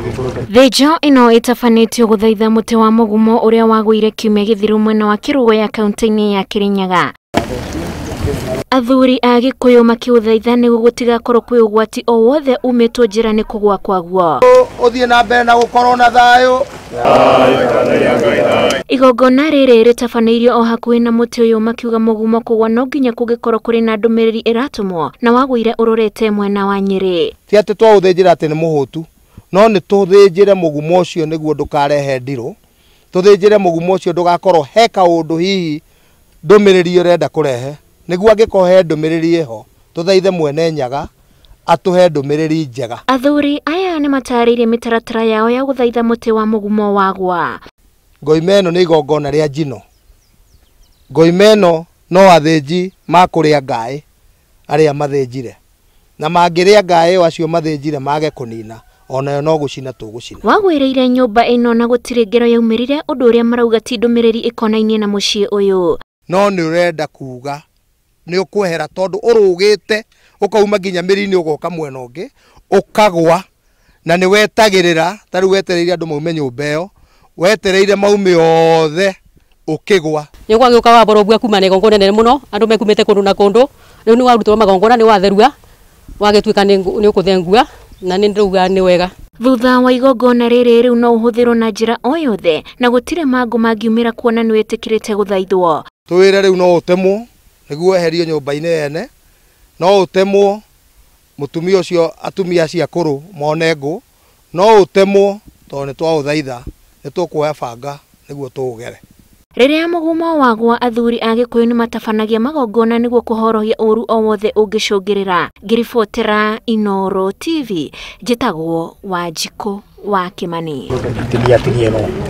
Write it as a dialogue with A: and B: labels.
A: Thĩnjo ĩno ĩtabanĩtio gũthaitha mũtĩ wa mũgumo ũrĩa wagũire kiumia gĩthiru mwena wa Kĩrũgũya kaunti-inĩ ya Kĩrĩnyaga. Athuri a Gĩkũyũ makĩũthaitha nĩguo gũtigakorwo kwĩ ũgwati o wothe umĩtwo njĩra nĩ kũgũa kwaguo.
B: Ũthiĩ na mbere na gũkorwo na thayũ.
A: Igongona rĩrĩ rĩtabanĩirio o hakuhĩ na mũtĩ ũyũ makiuga mũgumo kũgwa no nginya kũngĩkorwo kũrĩ na ndũmĩrĩri ĩratũmwo na wagũire ũrorete mwena wa Nyĩrĩ.
B: Ti atĩ twaũthĩnjĩra atĩ nĩ mũhũtu, no nĩ tũthĩnjĩre mũgumo ũcio nĩguo ndũkarehe ndirũ, tũthĩnjĩre mũgumo ũcio ndũgakorwo he kaũndũ hihi ndũmĩrĩri ũrenda kũrehe, nĩguo angĩkorwo he ndũmĩrĩri ĩho tũthaithe mwene Nyaga atũhe ndũmĩrĩri njega.
A: Athuri aya nĩ matarĩirie mĩtaratara yao ya gũthaitha mũtĩ wa mũgumo wagwa.
B: Ngoima ĩno nĩ igongona rĩa njino. Ngoima ĩno no athĩnji makũrĩa ngaĩ arĩa mathĩnjire, na mangĩrĩa ngaĩ ĩyo acio mathĩnjire mage kũnina, onayo no gũcina tũgũcina.
A: Wagwĩrĩire nyũmba ĩno na gũtirĩ ngero yaumĩrire, ũndũ ũrĩa marauga ti ndũmĩrĩri ĩkonainie na mũciĩ ũyũ.
B: No nĩ ũrenda kuga nĩ ũkwehera tondũ ũrũgĩte ũkauma nginya mĩri-inĩ ũgoka mwena ũngĩ ũkagwa, na nĩ wetagĩrĩra ta rĩu wetereire andũ maume nyũmba ĩyo, wetereire maume othe ũkĩgwa.
C: Nĩ gwagĩũka wa borobua kuma na igongona nene mũno, andũ mekumĩte kũndũ na kũndũ, rĩu nĩ warutwo magongona nĩ watherua wagĩtuĩka nĩ ũkũthengua, na nĩ ndĩrauga nĩ wega.
A: Thutha wa igongona rĩrĩ rĩu no ũhũthĩrwo na njĩra o yothe na gũtirĩ mangũ mangiumĩra kuona nĩ wĩtĩkĩrĩte gũthaithwo.
B: Tũwĩre rĩu no ũtemwo nĩguo weherio nyũmba-inĩ yene, no ũtemwo mũtumia ũcio atumia acio akũrũ mone ngũ, no ũtemwo tondũ nĩ twaũthaitha, nĩ tũkuoya banga nĩguo tũũgere.
A: Rĩrĩa mũgumo wagwa athuri a Gĩkũyũ nĩ matabanagia magongona nĩguo kũhorohia ũru o wothe ũngĩcũngĩrĩra. Ngĩribotera Inooro TV, njĩtagwo Wanjikũ wa Kĩmani.